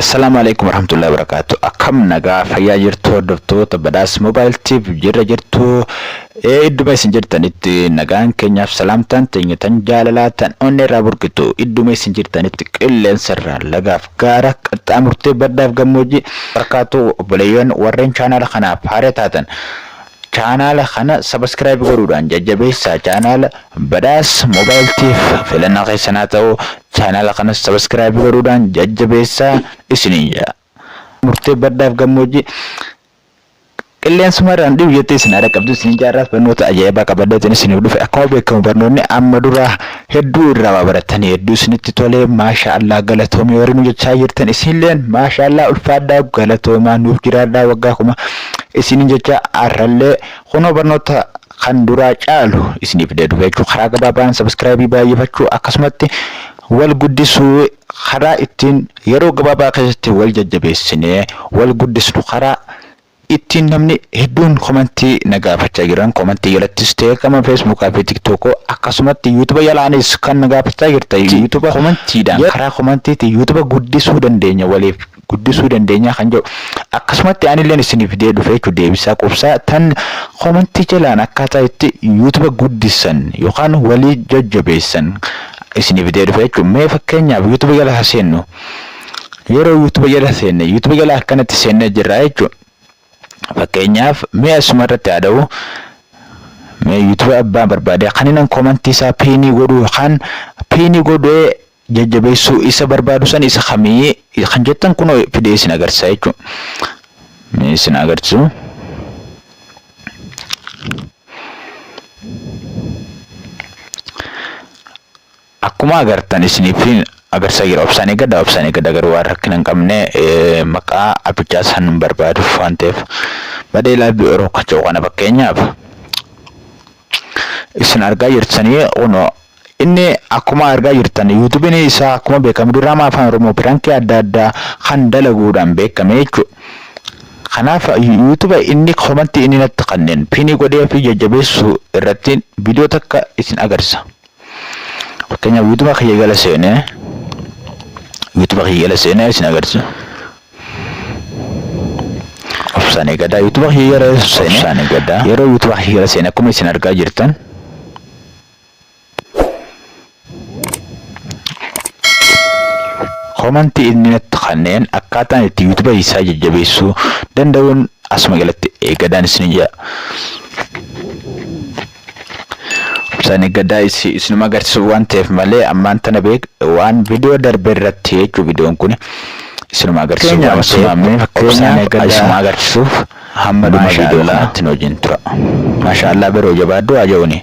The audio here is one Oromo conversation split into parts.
Assalaamu alaikum warahmatullahi wabarakatuh. Akkam nagaa fayyaa jirtu hordoftoota Badhaas Mobile TV jirra jirtu. Idduma isin jirtanitti nagaan keenyaaf salaamtaan teenya tan jaalalaa tan onnee irraa burqitu idduma isin jirtanitti qilleensa irraa lagaaf gaara qaxxaamurtee baddaaf gammoojjii barakaatu. Obboleeyyan warreen chaanaala kanaaf haaraa taatan chaanaala kana subscribe godhuudhaan jajjabeessaa. Chaanaala Badhaas Mobile TV filannaa keessan haa ta'u. Chaanaala kana subscribe godhuudhaan jajjabeessaa isiniin jedha. Murtee baddaaf gammoojjii qilleensuma irraan dhibu jettee isin haadha qabdu isin jaarraas barnoota ajaa'ibaa qabadheetiin isiniif dhufe. Akkuma beekamu barnoonni amma dura hedduu irraa waa barattanii hedduu isinitti tolee, maasha Allah galatoomii warri nu jechaa jirtan, isinilleen maasha Allah ulfaadhaa galatoomaa nuuf jiraadhaa waggaa 1000 isinin jecha. Har'allee kunoo barnoota kan duraa caalu isiniif fidee dhufe jechuudha. Karaa gabaabaan sabiskiraayibii baay'ifachuu akkasumatti wal guddisuu, karaa ittiin yeroo gabaabaa keessatti wal jajjabeessinee wal guddisnu, karaa ittiin namni hedduun komantii na gaafachaa jiran, komantii jalattis ta'e gama feesbuukaa fi tiktookoo akkasumatti yuutuba jalaanis kan na gaafachaa jirta, yuutuba komantiidhaan karaa komantiitiin yuutuba guddisuu dandeenya, waliif guddisuu dandeenya kan jedhu akkasumatti anilleen isiniif fidee dhufe jechuudha. Deebisaa qubsaa tan komantii jalaan akkaataa itti yuutuba guddisan yookaan walii jajjabeessan isiniif fidee dhufe jechuudha. Mee fakkeenyaaf yuutuba jala haa seennu. Yeroo yuutuba jala seenne, yuutuba jala akkanatti seennee jirra jechuudha. Fakkeenyaaf mee asuma irratti haa dha'u. Mee yuutuba abbaa barbaade kan inni komantii isaa piinii godhu yookaan piinii godhee jajjabeessuu isa barbaadu san isa kamii kan jettan kunoo fidee isin agarsiisa jechuudha. Mee isin agarsiisu. Akkuma agartan isiniif agarsiisaa jira. Obsaan eeggadha, obsaan eeggadha, garuu waan rakkina hin qabne maqaa abichaa san barbaaduuf waan ta'eef badee laabbii oroo kacha'u kana fakkeenyaaf isin argaa jirtanii. Kunoo inni akkuma argaa jirtan yuutuubiin isaa akkuma beekamu diraamaa afaan Oromoo pirankii adda addaa kan dalaguudhaan beekame jechuudha. Kanaaf yuutuuba inni komantii inni natti kanneen piinii godhee fi jajjabeessu irratti viidiyoo takka isin agarsiisa. Fakkeenyaaf yuutuuba kiyya jala seenee, yuutuuba kiyya jala seenee isin agarsiisa. Obsaan eeggadhaa, yuutuuba kiyya jala seenee, obsaan eeggadhaa. Yeroo yuutuuba kiyya jala seenee akkuma isin argaa jirtan komantii inni natti kanneen akkaataan itti yuutuuba isaa jajjabeessuu danda'uun asuma jalatti eeggadhaan isin jedha. Obsaan eeggadhaa, isinuma agarsiisuuf waan ta'eef malee ammaan tana beek waan viidiyoo darbe irratti jechuu. Viidiyoon kun isinuma agarsiisuuf waan ta'eef obsaan eeggadhaa, isinuma agarsiisuuf hamma dhuma viidiyoo kanaatti nu wajjin tura. Maashaallah biroo jabaadhu haa jedhuni.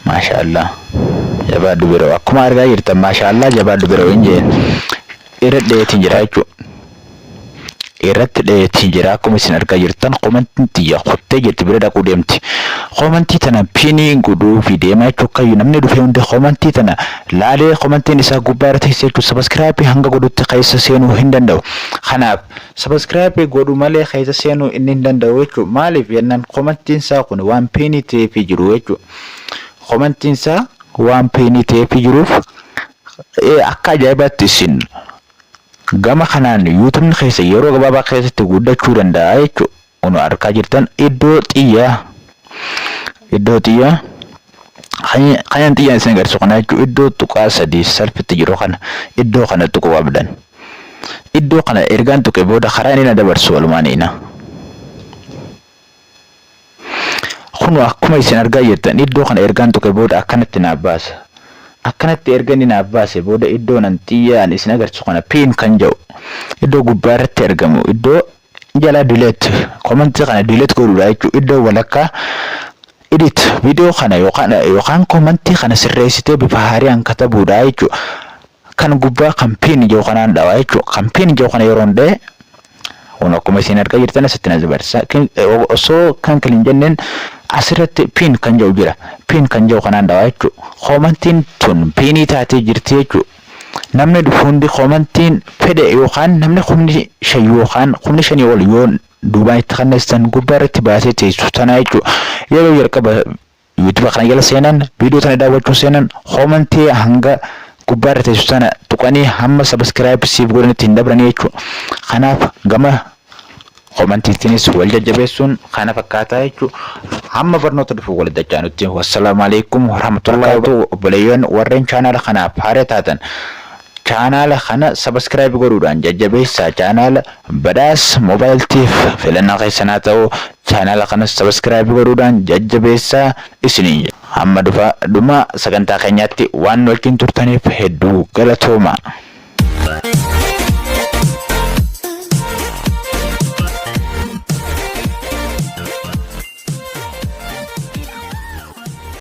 Maashaallah jabaadhu biroo, akkuma argaa jirtan maashaallah jabaadhu biroo hin jeen irra dheetiin jira jechuudha. Irratti dheetiin jira akkuma isin argaa jirtan. Komantiin tiyya kuttee jirti, bira dhaquu deemti. Komantii tana piinii godhuu fi deema jechuudha. Akka namni dhufee hundi komantii tana laalee komantiin isaa gubbaa irra teessee jechuudha. Sabaskiraabii hanga godhutti keessa seenuu hin danda'u. Kanaaf sabaskiraabii godhu malee keessa seenuu inni hin danda'u jechuudha. Maaliif jennaan komantiin isaa kun waan piinii ta'eefii jiru jechuudha. Komantiin isaa waan piinii ta'eefii jiruuf akka ajaa'ibaatti isin gama kanaan yuutubni keessa yeroo gabaabaa keessatti guddachuu danda'a jechuudha. Kun argaa jirtan iddoo xiyyaa, iddoo xiyyaa kanan xiyyaan isin agarsiisu kana jechuudha. Iddoo tuqaa sadii salphitti jiru kana, iddoo kana tuquu qabdan. Iddoo kana ergaan tuqe booda karaa inni na dabarsu walumaan ina. Kun akkuma isin argaa jirtan iddoo kana ergaan tuqe booda akkanatti naaf baasa. Akkanatti erga inni naaf baase booda iddoo nan xiyyaan isin agarsiisu kana pin kan jedhu iddoo gubbaa irratti argamu, iddoo jala delete, komantii kana delete godhuudha jechuudha. Iddoo walakkaa edit viidiyoo kana yookaan komantii kana sirreessitee bifa haariyaan katabuudha jechuudha. Kan gubbaa kan pin jedhu kanaan dhawa jechuudha. Kan pin jedhu kana yeroon dha'e kun akkuma isin argaa jirtan asitti na dabarsa. Osoo kan kilin jenneen asirratti pin kan jedhu jira. Pin kan jedhu kanaan dhawa jechuudha. Koomantiin tun piinii taatee jirti jechuudha. Namni dhufu hundi koomantiin fedhe yookaan namni 5,000 yookaan 5,000 ol yoo duubaan itti kanneessan gubbaa irratti baasee teessu tanaa jechuudha. Yeroo jalqaba yuutuuba kana jala seenan, viidiyoo tana daawwachuu seenan, koomantii hanga gubbaa irra teessu sana tuqanii hamma subscribe siif godhanitti hin dabranii jechuudha. Kanaaf gama komantiitiinis wal jajjabeessuun kana fakkaataa jechuudha. Hamma barnoota dhufu wal dachaanutti wassalaamu alaikum warahmatullahi wabarakatuh. Obboleeyyan warreen chaanaala kanaaf haara taatan chaanaala kana subscribe godhuudhaan jajjabeessaa. Chaanaala Badhaas Moobaayiltiif filannaa keessan haa ta'u. Chaanaala kanas subscribe godhuudhaan jajjabeessaa isiniin jedha. Hamma dhufa dhuma sagantaa keenyaatti waan nu wajjin turtaniif hedduu galatooma.